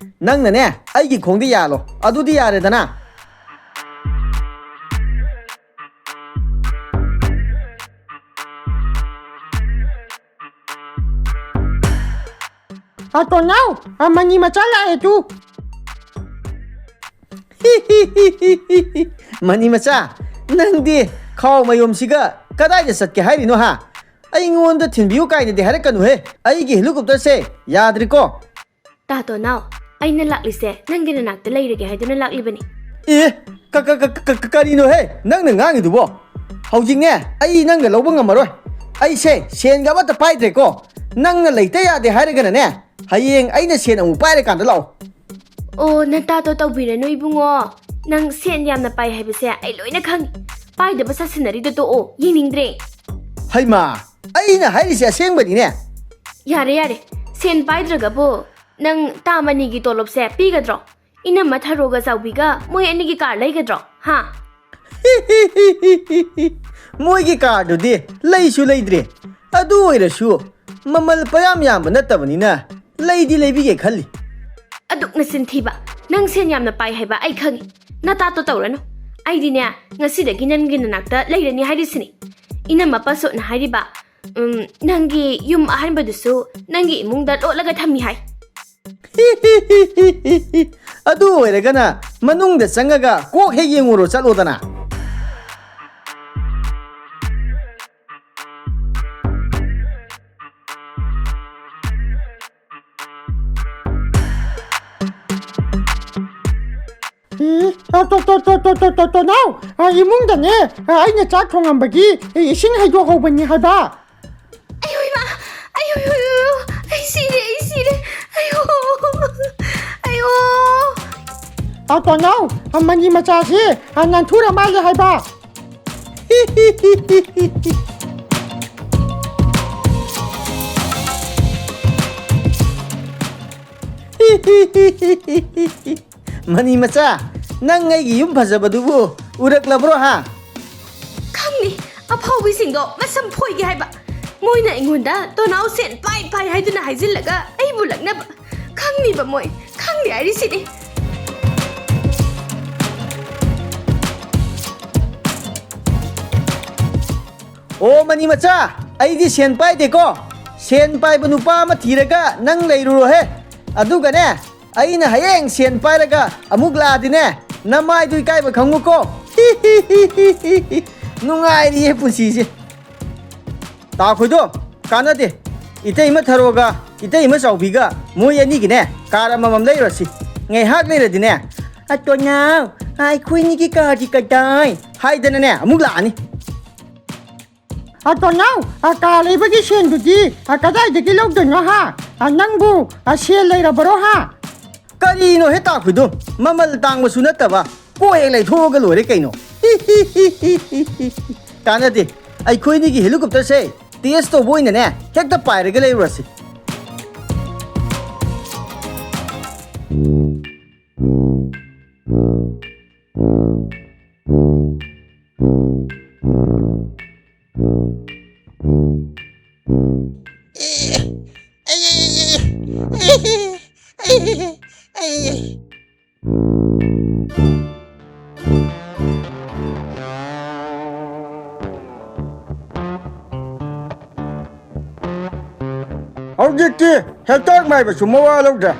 ꯅꯪꯅꯅꯦ, ꯑꯩꯒꯤ ꯈꯣꯡꯗ ꯌꯥꯜꯂꯣ, ꯑꯗꯨꯗꯤ ꯌꯥꯔꯦꯗꯅ꯫ ꯑ, ꯇꯣꯅꯥꯎ, ꯑ, ꯃꯅꯤ ꯃꯆꯥ ꯂꯥꯛꯑꯦ ꯇꯨ꯫ ꯃꯅꯤ ꯃꯆꯥ, ꯅꯪꯗꯤ ꯈꯥꯎ ꯃꯌꯣꯝꯁꯤꯒ ꯀꯗꯥꯏꯗ ꯆꯠꯀꯦ ꯍꯥꯏꯔꯤꯅꯣ ꯍꯥ? ꯑꯩꯉꯣꯟꯗ ꯊꯤꯟꯕꯤꯌꯨ ꯀꯥꯏꯅꯗꯤ ꯍꯥꯏꯔꯛꯀꯅꯨꯍꯦ꯫ ꯑꯩꯒꯤ ꯍꯦꯂꯤꯀꯣꯞꯇꯔꯁꯦ ꯌꯥꯗ꯭ꯔꯦꯀꯣ꯫ ꯇꯥ ꯇꯣꯅꯥꯎ, ꯑꯩꯅ ꯂꯥꯛꯂꯤꯁꯦ ꯅꯪꯒꯤ ꯅꯅꯥꯛꯇ ꯂꯩꯔꯒꯦ ꯍꯥꯏꯗꯨꯅ ꯂꯥꯛꯂꯤꯕꯅꯤ꯫ ꯑꯦ, ꯀ-, ꯀ-, ꯀ-, ꯀ-, ꯀ-, ꯀꯔꯤꯅꯣꯍꯦ ꯅꯪꯅ ꯉꯥꯡꯉꯤꯗꯨꯕꯣ? ꯍꯧꯖꯤꯛꯅꯦ, ꯑꯩ ꯅꯪꯒ ꯂꯧꯕ ꯉꯝꯃꯔꯣꯏ꯫ ꯑꯩꯁꯦ ꯁꯦꯟꯒ ꯑꯃꯠꯇ ꯄꯥꯏꯗ꯭ꯔꯦꯀꯣ꯫ ꯅꯪꯅ ꯂꯩꯇ ꯌꯥꯗꯦ ꯍꯥꯏꯔꯒꯅꯅꯦ, ꯍꯌꯦꯡ ꯑꯩꯅ ꯁꯦꯟ ꯑꯃꯨꯛ ꯄꯥꯏꯔꯀꯥꯟꯗ ꯂꯥꯛꯑꯣ꯫ ꯑꯣ, ꯅꯇꯥꯇꯣ ꯇꯧꯕꯤꯔꯅꯨ ꯏꯕꯨꯡꯉꯣ꯫ ꯅꯪ ꯁꯦꯟ ꯌꯥꯝꯅ ꯄꯥꯏ ꯍꯥꯏꯕꯁꯦ ꯑꯩ ꯂꯣꯏꯅ ꯈꯪꯉꯤ꯫ ꯄꯥꯏꯗꯕ ꯁꯥꯁꯤꯟꯅꯔꯤꯗꯣ ꯇꯣꯛꯑꯣ, ꯌꯦꯡꯅꯤꯡꯗ꯭ꯔꯦ꯫ ꯍꯩꯃꯥ, ꯑꯩꯅ ꯍꯥꯏꯔꯤꯁꯦ ꯑꯁꯦꯡꯕꯅꯤꯅꯦ꯫ ꯌꯥꯔꯦ, ꯌꯥꯔꯦ꯫ ꯁꯦꯟ ꯄꯥꯏꯗ꯭ꯔꯒꯕꯨ ꯅꯪ ꯇꯥ ꯃꯅꯤꯒꯤ ꯇꯣꯂꯣꯞꯁꯦ ꯄꯤꯒꯗ꯭ꯔꯣ? ꯏꯅꯝꯃ ꯊꯔꯣꯒ ꯆꯥꯎꯕꯤꯒ ꯃꯣꯏ ꯑꯅꯤꯒꯤ ꯀꯥꯔ ꯂꯩꯒꯗ꯭ꯔꯣ? ꯍꯥ? ꯃꯣꯏꯒꯤ ꯀꯥꯔꯗꯨꯗꯤ ꯂꯩꯁꯨ ꯂꯩꯗ꯭ꯔꯦ꯫ ꯑꯗꯨ ꯑꯣꯏꯔꯁꯨ ꯃꯃꯜ ꯄꯌꯥꯝ ꯌꯥꯝꯕ ꯅꯠꯇꯕꯅꯤꯅ ꯂꯩꯗꯤ ꯂꯩꯕꯤꯒꯦ ꯈꯜꯂꯤ꯫ ꯑꯗꯨꯛ ꯅꯆꯤꯟ ꯊꯤꯕ! ꯅꯪ ꯁꯦꯟ ꯌꯥꯝꯅ ꯄꯥꯏ ꯍꯥꯏꯕ ꯑꯩ ꯈꯪꯉꯤ꯫ ꯅꯇꯥꯇꯣ ꯇꯧꯔꯅꯨ꯫ ꯑꯩꯗꯤꯅꯦ, ꯉꯁꯤꯗꯒꯤ ꯅꯪꯒꯤ ꯅꯅꯥꯛꯇ ꯂꯩꯔꯅꯤ ꯍꯥꯏꯔꯤꯁꯤꯅꯤ꯫ ꯏꯅꯝꯃ ꯄꯥꯁꯣꯠꯅ ꯍꯥꯏꯔꯤꯕ, ꯎꯝ, ꯅꯪꯒꯤ ꯌꯨꯝ ꯑꯍꯟꯕꯗꯨꯁꯨ ꯅꯪꯒꯤ ꯏꯃꯨꯡꯗ ꯂꯣꯠꯂꯒ ꯊꯝꯃꯤ ꯍꯥꯏ꯫ ꯑꯗꯨ ꯑꯣꯏꯔꯒꯅ ꯃꯅꯨꯡꯗ ꯆꯪꯉꯒ ꯀꯣꯛ ꯍꯦꯛ ꯌꯦꯡꯉꯨꯔꯣ ꯆꯠꯂꯣꯗꯅ꯫ ꯎꯝ, ꯑ, ꯇꯣ, ꯇꯣ, ꯇꯣ, ꯇꯣ, ꯇꯣ, ꯇꯣ, ꯇꯣꯅꯥꯎ, ꯑ, ꯏꯃꯨꯡꯗꯅꯦ, ꯑ, ꯑꯩꯅ ꯆꯥꯛ ꯊꯣꯡꯉꯝꯕꯒꯤ, ꯑ, ꯏꯁꯤꯡ ꯍꯩꯗꯣꯛꯍꯧꯕꯅꯤ ꯍꯥꯏꯕ꯫ ꯑꯌꯣ ꯏꯃꯥ! ꯑꯌꯣ, ꯑꯌꯣ, ꯑꯌꯣ! ꯑꯩ ꯁꯤꯔꯦ, ꯑꯩ ꯁꯤꯔꯦ! ꯑꯌꯣ! ꯑꯌꯣ! ꯑ, ꯇꯣꯅꯥꯎ, ꯑ, ꯃꯅꯤ ꯃꯆꯥꯁꯦ, ꯑ, ꯅꯥꯟꯊꯨꯔ ꯃꯥꯜꯂꯦ ꯍꯥꯏꯕ꯫ ꯃꯅꯤ ꯃꯆꯥ, ꯅꯪ ꯑꯩꯒꯤ ꯌꯨꯝ ꯐꯖꯕꯗꯨꯕꯨ ꯎꯔꯛꯂꯕ꯭ꯔꯣ ꯍꯥ? ꯈꯪꯅꯤ, ꯑꯐꯥꯎꯕꯤꯁꯤꯡꯗꯣ ꯃꯁꯝ ꯐꯣꯏꯒꯦ ꯍꯥꯏꯕ꯫ ꯃꯣꯏꯅ ꯑꯩꯉꯣꯟꯗ ꯇꯣꯅꯥꯎ ꯁꯦꯟ ꯄꯥꯏ ꯄꯥꯏ ꯍꯥꯏꯗꯨꯅ ꯍꯥꯏꯖꯤꯜꯂꯒ ꯑꯩꯕꯨ ꯂꯛꯅꯕ꯫ ꯈꯪꯅꯤꯕ ꯃꯣꯏ, ꯈꯪꯅꯤ ꯍꯥꯏꯔꯤꯁꯤꯅꯤ꯫ ꯑꯣ ꯃꯅꯤ ꯃꯆꯥ, ꯑꯩꯗꯤ ꯁꯦꯟ ꯄꯥꯏꯗꯦꯀꯣ꯫ ꯁꯦꯟ ꯄꯥꯏꯕ ꯅꯨꯄꯥ ꯑꯃ ꯊꯤꯔꯒ ꯅꯪ ꯂꯩꯔꯨꯔꯣꯍꯦ꯫ ꯑꯗꯨꯒꯅꯦ, ꯑꯩꯅ ꯍꯌꯦꯡ ꯁꯦꯟ ꯄꯥꯏꯔꯒ ꯑꯃꯨꯛ ꯂꯥꯛꯑꯗꯤꯅꯦ, ꯅꯃꯥꯏꯗꯨ ꯏꯀꯥꯏꯕ ꯈꯪꯉꯨꯀꯣ꯫ ꯅꯨꯡꯉꯥꯏꯔꯤꯌꯦ ꯄꯨꯟꯁꯤꯁꯦ꯫ ꯇꯥꯈꯣꯏꯗꯣ, ꯀꯥꯟꯅꯗꯦ꯫ ꯏꯇꯩꯃ ꯊꯔꯣꯒ ꯏꯇꯩꯃ ꯆꯥꯎꯕꯤꯒ ꯃꯣꯏ ꯑꯅꯤꯒꯤꯅꯦ ꯀꯥꯔ ꯑꯃꯃꯝ ꯂꯩꯔꯨꯔꯁꯤ꯫ ꯉꯥꯏꯍꯥꯛ ꯂꯩꯔꯗꯤꯅꯦ, "ꯑꯇꯣꯅꯥꯎ, ꯑꯩꯈꯣꯏꯅꯤꯒꯤ ꯀꯥꯔꯗꯤ ꯀꯗꯥꯏ?" ꯍꯥꯏꯗꯅꯅꯦ ꯑꯃꯨꯛ ꯂꯥꯛꯑꯅꯤ꯫ "ꯑꯇꯣꯅꯥꯎ, ꯑ, ꯀꯥꯔ ꯂꯩꯕꯒꯤ ꯁꯦꯟꯗꯨꯗꯤ, ꯑ, ꯀꯗꯥꯏꯗꯒꯤ ꯂꯧꯗꯣꯏꯅꯣ ꯍꯥ? ꯑ, ꯅꯪꯕꯨ, ꯑ, ꯁꯦꯜ ꯂꯩꯔꯕꯔꯣ ꯍꯥ?" ꯀꯔꯤꯅꯣ ꯍꯦ ꯇꯥꯈꯣꯏꯗꯣ? ꯃꯃꯜ ꯇꯥꯡꯕꯁꯨ ꯅꯠꯇꯕ, ꯀꯣꯛ ꯍꯦꯛ ꯂꯩꯊꯣꯛꯑꯒ ꯂꯣꯏꯔꯦ ꯀꯩꯅꯣ꯫ ꯀꯥꯟꯅꯗꯦ꯫ ꯑꯩꯈꯣꯏꯅꯤꯒꯤ ꯍꯦꯂꯤꯀꯣꯞꯇꯔꯁꯦ ꯇꯦꯁ ꯇꯧꯕ ꯑꯣꯏꯅꯅꯦ ꯍꯦꯛꯇ ꯄꯥꯏꯔꯒ ꯂꯩꯔꯨꯔꯁꯤ꯫ ꯍꯧꯖꯤꯛꯇꯤ ꯍꯦꯟꯇꯥꯛ ꯃꯥꯏꯕꯁꯨ ꯃꯋꯥ ꯂꯧꯗ꯭ꯔꯦ꯫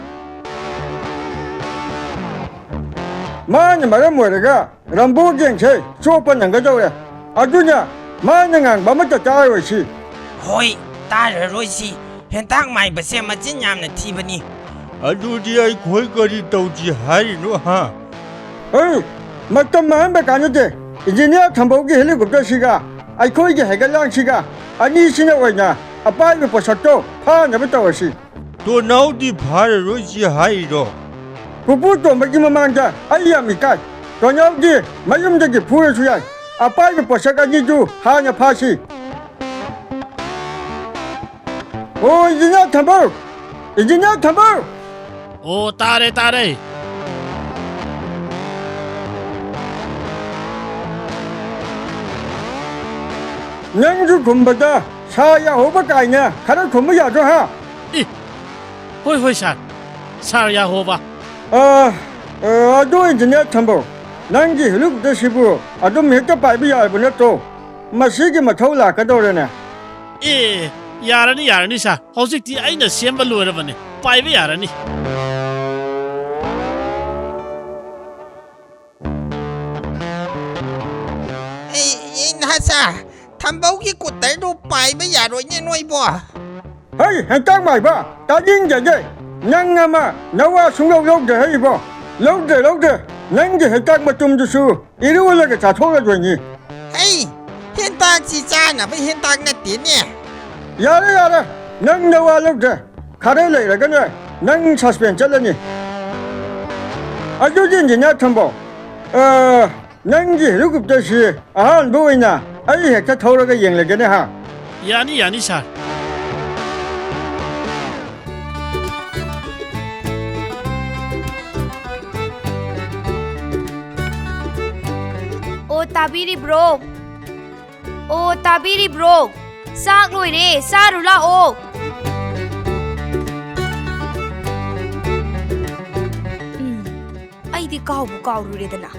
ꯃꯥꯅ ꯃꯔꯝ ꯑꯣꯏꯔꯒ ꯔꯝꯕꯣ ꯒꯦꯡꯁꯦ ꯆꯣꯞꯄ ꯅꯪꯒꯗꯧꯔꯦ꯫ ꯑꯗꯨꯅ ꯃꯥꯅ ꯉꯥꯡꯕ ꯑꯃꯠꯇ ꯇꯥꯔꯣꯏꯁꯤ꯫ ꯍꯣꯏ, ꯇꯥꯔꯔꯣꯏꯁꯤ꯫ ꯍꯦꯟꯇꯥꯛ ꯃꯥꯏꯕꯁꯦ ꯃꯆꯤꯟ ꯌꯥꯝꯅ ꯊꯤꯕꯅꯤ꯫ ꯑꯗꯨꯗꯤ ꯑꯩꯈꯣꯏ ꯀꯔꯤ ꯇꯧꯁꯤ ꯍꯥꯏꯔꯤꯅꯣ, ꯍꯥ? ꯍꯩ, ꯃꯇꯝ ꯃꯥꯡꯍꯟꯕ ꯀꯥꯟꯅꯗꯦ꯫ ꯏꯟꯖꯤꯅꯤꯌꯥꯔ ꯊꯝꯕꯧꯒꯤ ꯍꯦꯂꯤꯀꯣꯞꯇꯔꯁꯤꯒ ꯑꯩꯈꯣꯏꯒꯤ ꯍꯩꯒꯠꯂꯥꯡꯁꯤꯒ ꯑꯅꯤꯁꯤꯅ ꯑꯣꯏꯅ ꯑꯄꯥꯏꯕ ꯄꯣꯠꯁꯛꯇꯣ ꯐꯥꯅꯕ ꯇꯧꯔꯁꯤ꯫ ꯇꯣꯅꯥꯎꯗꯤ ꯐꯥꯔꯔꯣꯏꯁꯤ ꯍꯥꯏꯔꯤꯔꯣ? ꯄꯨꯄꯨ ꯇꯣꯝꯕꯒꯤ ꯃꯃꯥꯡꯗ ꯑꯩ ꯌꯥꯝ ꯏꯀꯥꯏ꯫ ꯇꯣꯅꯥꯎꯗꯤ ꯃꯌꯨꯝꯗꯒꯤ ꯐꯨꯔꯁꯨ ꯌꯥꯏ꯫ ꯑꯄꯥꯏꯕ ꯄꯣꯠꯁꯛ ꯑꯅꯤꯗꯨ ꯍꯥꯟꯅ ꯐꯥꯁꯤ꯫ ꯑꯣ, ꯏꯟꯖꯤꯅꯤꯌꯥꯔ ꯊꯝꯕꯧ! ꯏꯟꯖꯤꯅꯤꯌꯥꯔ ꯊꯝꯕꯧ! ꯑꯣ, ꯇꯥꯔꯦ, ꯇꯥꯔꯦ꯫ ꯅꯪꯁꯨ ꯈꯨꯝꯕꯗ ꯁꯥ ꯌꯥꯍꯧꯕ ꯀꯥꯏꯅ ꯈꯔ ꯈꯨꯝꯕ ꯌꯥꯗ꯭ꯔꯣ, ꯍꯥ? ꯏ! ꯍꯣꯏ, ꯍꯣꯏ, ꯁꯥꯔ꯫ ꯁꯥꯔ ꯌꯥꯍꯣꯕ꯫ ꯑ, ꯑ, ꯑꯗꯨ ꯏꯟꯖꯤꯅꯤꯌꯥꯔ ꯊꯝꯕꯧ, ꯅꯪꯒꯤ ꯍꯦꯂꯤꯀꯣꯞꯇꯔꯁꯤꯕꯨ ꯑꯗꯨꯝ ꯍꯦꯛꯇ ꯄꯥꯏꯕ ꯌꯥꯔꯕ ꯅꯠꯇ꯭ꯔꯣ? ꯃꯁꯤꯒꯤ ꯃꯊꯧ ꯂꯥꯛꯀꯗꯧꯔꯦꯅꯦ꯫ ꯑꯦ, ꯌꯥꯔꯅꯤ, ꯌꯥꯔꯅꯤ, ꯁꯥꯔ꯫ ꯍꯧꯖꯤꯛꯇꯤ ꯑꯩꯅ ꯁꯦꯝꯕ ꯂꯣꯏꯔꯕꯅꯤ꯫ ꯄꯥꯏꯕ ꯌꯥꯔꯅꯤ꯫ ꯑꯩ, ꯑꯩ, ꯅꯍꯥ ꯁꯥꯔ, ꯊꯝꯕꯧꯒꯤ ꯀꯨꯇꯔꯗꯨ ꯄꯥꯏꯕ ꯌꯥꯔꯣꯏꯅꯦ ꯅꯣꯏꯕꯣ꯫ ꯍꯩ, ꯍꯦꯟꯇꯥꯛ ꯃꯥꯏꯕ, ꯇꯥꯅꯤꯡꯗꯦꯅꯦ꯫ ꯅꯪ ꯑꯃ ꯅꯋꯥ ꯁꯨꯡꯂꯧ ꯂꯧꯗꯦ ꯍꯥꯏꯔꯤꯕꯣ? ꯂꯧꯗꯦ, ꯂꯧꯗꯦ꯫ ꯅꯪꯒꯤ ꯍꯦꯟꯇꯥꯛ ꯃꯇꯨꯝꯗꯨꯁꯨ ꯏꯔꯣꯜꯂꯒ ꯆꯥꯊꯣꯛꯂꯗꯣꯏꯅꯤ꯫ ꯍꯩ, ꯍꯦꯟꯇꯥꯛꯁꯤ ꯆꯥꯅꯕ ꯍꯦꯟꯇꯥꯛ ꯅꯠꯇꯦꯅꯦ꯫ ꯌꯥꯔꯦ, ꯌꯥꯔꯦ, ꯅꯪ ꯅꯋꯥ ꯂꯧꯗ꯭ꯔꯦ꯫ ꯈꯔ ꯂꯩꯔꯒꯅꯦ, ꯅꯪ ꯁꯁꯄꯦꯟ ꯆꯠꯂꯅꯤ꯫ ꯑꯗꯨꯗꯤ ꯏꯟꯖꯤꯅꯤꯌꯥꯔ ꯊꯝꯕꯧ, ꯑ, ꯅꯪꯒꯤ ꯍꯦꯂꯤꯀꯣꯞꯇꯔꯁꯤ ꯑꯍꯥꯟꯕ ꯑꯣꯏꯅ ꯑꯩ ꯍꯦꯛꯇ ꯊꯧꯔꯒ ꯌꯦꯡꯂꯒꯦꯅꯦ, ꯍꯥ? ꯌꯥꯅꯤ, ꯌꯥꯅꯤ, ꯁꯥꯔ꯫ ꯑꯣ, ꯇꯥꯕꯤꯔꯤꯕ꯭ꯔꯣ? ꯑꯣ, ꯇꯥꯕꯤꯔꯤꯕ꯭ꯔꯣ? ꯆꯥꯛ ꯂꯣꯏꯔꯦ, ꯆꯥꯔꯨ ꯂꯥꯛꯑꯣ꯫ ꯎꯝ, ꯑꯩꯗꯤ ꯀꯥꯎꯕꯨ ꯀꯥꯎꯔꯨꯔꯦꯗꯅ꯫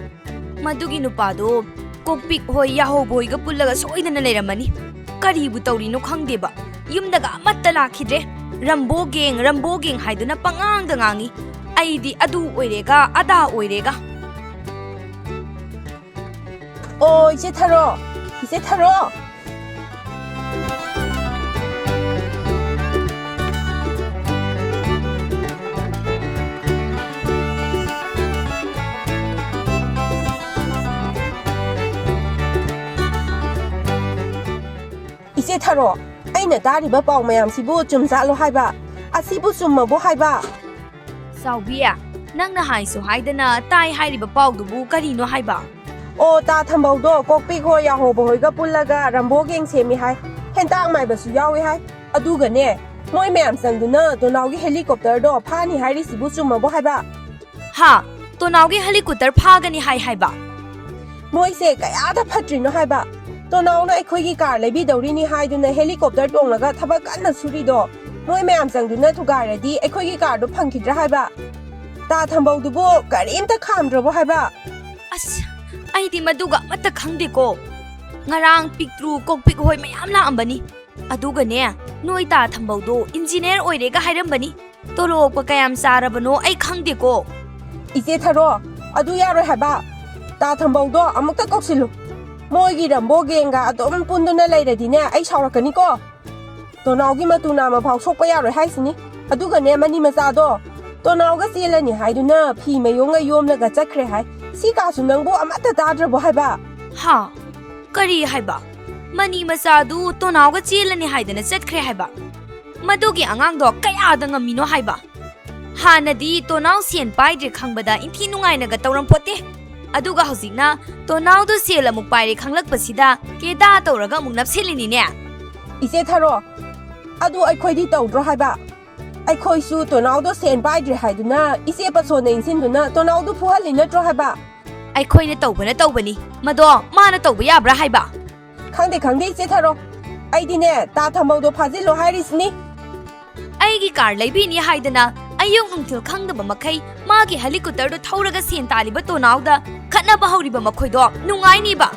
ꯃꯗꯨꯒꯤ ꯅꯨꯄꯥꯗꯣ ꯀꯣꯛꯄꯤꯛ ꯍꯣꯏ, ꯌꯥꯍꯧꯕ ꯍꯣꯏꯒ ꯄꯨꯜꯂꯒ ꯁꯣꯏꯗꯅ ꯂꯩꯔꯝꯃꯅꯤ꯫ ꯀꯔꯤꯕꯨ ꯇꯧꯔꯤꯅꯣ ꯈꯪꯗꯦꯕ, ꯌꯨꯝꯗꯒ ꯑꯃꯠꯇ ꯂꯥꯛꯈꯤꯗ꯭ꯔꯦ꯫ ꯔꯝꯕꯣ ꯒꯦꯡ, ꯔꯝꯕꯣ ꯒꯦꯡ ꯍꯥꯏꯗꯨꯅ ꯄꯉꯥꯡꯗ ꯉꯥꯡꯉꯤ꯫ ꯑꯩꯗꯤ ꯑꯗꯨ ꯑꯣꯏꯔꯦꯒ, ꯑꯗꯥ ꯑꯣꯏꯔꯦꯒ꯫ ꯑꯣ, ꯏꯆꯦ ꯊꯔꯣ, ꯏꯆꯦ ꯊꯔꯣ꯫ ꯏꯆꯦ ꯊꯔꯣ, ꯑꯩꯅ ꯇꯥꯔꯤꯕ ꯄꯥꯎ ꯃꯌꯥꯝꯁꯤꯕꯨ ꯆꯨꯝꯖꯥꯠꯂꯣ ꯍꯥꯏꯕ? ꯑꯁꯤꯕꯨ ꯆꯨꯝꯃꯕꯣ ꯍꯥꯏꯕ? ꯆꯥꯎꯕꯤ, ꯅꯪꯅ ꯍꯥꯏꯁꯨ ꯍꯥꯏꯗꯅ ꯇꯥꯏ ꯍꯥꯏꯔꯤꯕ ꯄꯥꯎꯗꯨꯕꯨ ꯀꯔꯤꯅꯣ ꯍꯥꯏꯕ? ꯑꯣ, ꯇꯥ ꯊꯝꯕꯧꯗꯣ ꯀꯣꯛꯄꯤꯛ ꯍꯣꯏ, ꯌꯥꯍꯣꯕ ꯍꯣꯏꯒ ꯄꯨꯜꯂꯒ ꯔꯝꯕꯣ ꯒꯦꯡ ꯁꯦꯝꯃꯤ ꯍꯥꯏ꯫ ꯍꯦꯟꯇꯥꯛ ꯃꯥꯏꯕꯁꯨ ꯌꯥꯎꯏ ꯍꯥꯏ꯫ ꯑꯗꯨꯒꯅꯦ, ꯃꯣꯏ ꯃꯌꯥꯝ ꯆꯪꯗꯨꯅ ꯇꯣꯅꯥꯎꯒꯤ ꯍꯦꯂꯤꯀꯣꯞꯇꯔꯗꯣ ꯐꯥꯅꯤ ꯍꯥꯏꯔꯤꯁꯤꯕꯨ ꯆꯨꯝꯃꯕꯣ ꯍꯥꯏꯕ? ꯍꯥ? ꯇꯣꯅꯥꯎꯒꯤ ꯍꯦꯂꯤꯀꯣꯞꯇꯔ ꯐꯥꯒꯅꯤ ꯍꯥꯏ ꯍꯥꯏꯕ? ꯃꯣꯏꯁꯦ ꯀꯌꯥꯗ ꯐꯠꯇ꯭ꯔꯤꯅꯣ ꯍꯥꯏꯕ? ꯇꯣꯅꯥꯎꯅ ꯑꯩꯈꯣꯏꯒꯤ ꯀꯥꯔ ꯂꯩꯕꯤꯗꯧꯔꯤꯅꯤ ꯍꯥꯏꯗꯨꯅ ꯍꯦꯂꯤꯀꯣꯞꯇꯔ ꯇꯣꯡꯂꯒ ꯊꯕꯛ ꯀꯟꯅ ꯁꯨꯔꯤꯗꯣ ꯃꯣꯏ ꯃꯌꯥꯝ ꯆꯪꯗꯨꯅ ꯊꯨꯒꯥꯏꯔꯗꯤ ꯑꯩꯈꯣꯏꯒꯤ ꯀꯥꯔꯗꯣ ꯐꯪꯈꯤꯗ꯭ꯔꯥ ꯍꯥꯏꯕ? ꯇꯥ ꯊꯝꯕꯧꯗꯨꯕꯨ ꯀꯔꯤꯝꯇ ꯈꯥꯝꯗ꯭ꯔꯕꯣ ꯍꯥꯏꯕ? ꯑꯁ, ꯑꯩꯗꯤ ꯃꯗꯨꯒ ꯑꯃꯠꯇ ꯈꯪꯗꯦꯀꯣ꯫ ꯉꯔꯥꯡ ꯄꯤꯛꯇ꯭ꯔꯨ ꯀꯣꯛꯄꯤꯛ ꯍꯣꯏ ꯃꯌꯥꯝ ꯂꯥꯛꯑꯝꯕꯅꯤ꯫ ꯑꯗꯨꯒꯅꯦ, ꯅꯣꯏ ꯇꯥ ꯊꯝꯕꯧꯗꯣ ꯏꯟꯖꯤꯅꯤꯌꯔ ꯑꯣꯏꯔꯦꯒ ꯍꯥꯏꯔꯝꯕꯅꯤ꯫ ꯇꯣꯂꯣꯞꯀ ꯀꯌꯥꯝ ꯆꯥꯔꯕꯅꯣ ꯑꯩ ꯈꯪꯗꯦꯀꯣ꯫ ꯏꯆꯦ ꯊꯔꯣ, ꯑꯗꯨ ꯌꯥꯔꯣꯏ ꯍꯥꯏꯕ꯫ ꯇꯥ ꯊꯝꯕꯧꯗꯣ ꯑꯃꯨꯛꯇ ꯀꯧꯁꯤꯜꯂꯨ꯫ ꯃꯣꯏꯒꯤ ꯔꯝꯕꯣ ꯒꯦꯡꯒ ꯑꯗꯨꯝ ꯄꯨꯟꯗꯨꯅ ꯂꯩꯔꯗꯤꯅꯦ, ꯑꯩ ꯁꯥꯎꯔꯛꯀꯅꯤꯀꯣ꯫ ꯇꯣꯅꯥꯎꯒꯤ ꯃꯇꯨ ꯅꯥꯝꯃ ꯐꯥꯎ ꯁꯣꯛꯄ ꯌꯥꯔꯣꯏ ꯍꯥꯏꯁꯤꯅꯤ꯫ ꯑꯗꯨꯒꯅꯦ, ꯃꯅꯤ ꯃꯆꯥꯗꯣ ꯇꯣꯅꯥꯎꯒ ꯆꯦꯜꯂꯅꯤ ꯍꯥꯏꯗꯨꯅ ꯐꯤ ꯃꯌꯣꯝꯒ ꯌꯣꯝꯂꯒ ꯆꯠꯈ꯭ꯔꯦ ꯍꯥꯏ꯫ ꯁꯤ ꯀꯥꯁꯨ ꯅꯪꯕꯨ ꯑꯃꯠꯇ ꯇꯥꯗ꯭ꯔꯕꯣ ꯍꯥꯏꯕ? ꯍꯥ? ꯀꯔꯤ ꯍꯥꯏꯕ? ꯃꯅꯤ ꯃꯆꯥꯗꯨ ꯇꯣꯅꯥꯎꯒ ꯆꯦꯜꯂꯅꯤ ꯍꯥꯏꯗꯅ ꯆꯠꯈ꯭ꯔꯦ ꯍꯥꯏꯕ? ꯃꯗꯨꯒꯤ ꯑꯉꯥꯡꯗꯣ ꯀꯌꯥꯗ ꯉꯝꯃꯤꯅꯣ ꯍꯥꯏꯕ? ꯍꯥꯟꯅꯗꯤ ꯇꯣꯅꯥꯎ ꯁꯦꯟ ꯄꯥꯏꯗ꯭ꯔꯦ ꯈꯪꯕꯗ ꯏꯟꯊꯤ ꯅꯨꯡꯉꯥꯏꯅꯒ ꯇꯧꯔꯝꯄꯣꯠꯇꯦ꯫ ꯑꯗꯨꯒ ꯍꯧꯖꯤꯛꯅ ꯇꯣꯅꯥꯎꯗꯣ ꯁꯦꯜ ꯑꯃꯨꯛ ꯄꯥꯏꯔꯦ ꯈꯪꯂꯛꯄꯁꯤꯗ ꯀꯦꯗꯥ ꯇꯧꯔꯒ ꯑꯃꯨꯛ ꯅꯞꯁꯤꯜꯂꯤꯅꯤꯅꯦ꯫ ꯏꯆꯦ ꯊꯔꯣ, ꯑꯗꯨ ꯑꯩꯈꯣꯏꯗꯤ ꯇꯧꯗ꯭ꯔꯣ ꯍꯥꯏꯕ? ꯑꯩꯈꯣꯏꯁꯨ ꯇꯣꯅꯥꯎꯗꯣ ꯁꯦꯟ ꯄꯥꯏꯗ꯭ꯔꯦ ꯍꯥꯏꯗꯨꯅ ꯏꯆꯦ ꯄꯁꯣꯅ ꯏꯟꯁꯤꯟꯗꯨꯅ ꯇꯣꯅꯥꯎꯗꯣ ꯐꯨꯍꯜꯂꯤ ꯅꯠꯇ꯭ꯔꯣ ꯍꯥꯏꯕ? ꯑꯩꯈꯣꯏꯅ ꯇꯧꯕꯅ ꯇꯧꯕꯅꯤ, ꯃꯗꯣ ꯃꯥꯅ ꯇꯧꯕ ꯌꯥꯕ꯭ꯔꯥ ꯍꯥꯏꯕ? ꯈꯪꯗꯦ, ꯈꯪꯗꯦ, ꯏꯆꯦ ꯊꯔꯣ꯫ ꯑꯩꯗꯤꯅꯦ, ꯇꯥ ꯊꯝꯕꯧꯗꯣ ꯐꯥꯖꯤꯜꯂꯣ ꯍꯥꯏꯔꯤꯁꯤꯅꯤ꯫ ꯑꯩꯒꯤ ꯀꯥꯔ ꯂꯩꯕꯤꯅꯤ ꯍꯥꯏꯗꯅ ꯑꯌꯨꯛ ꯅꯨꯡꯊꯤꯜ ꯈꯪꯗꯕ ꯃꯈꯩ ꯃꯥꯒꯤ ꯍꯦꯂꯤꯀꯣꯞꯇꯔꯗꯨ ꯊꯧꯔꯒ ꯁꯦꯟ ꯇꯥꯜꯂꯤꯕ ꯇꯣꯅꯥꯎꯗ ꯈꯠꯅꯕ ꯍꯧꯔꯤꯕ ꯃꯈꯣꯏꯗꯣ ꯅꯨꯡꯉꯥꯏꯅꯤꯕ?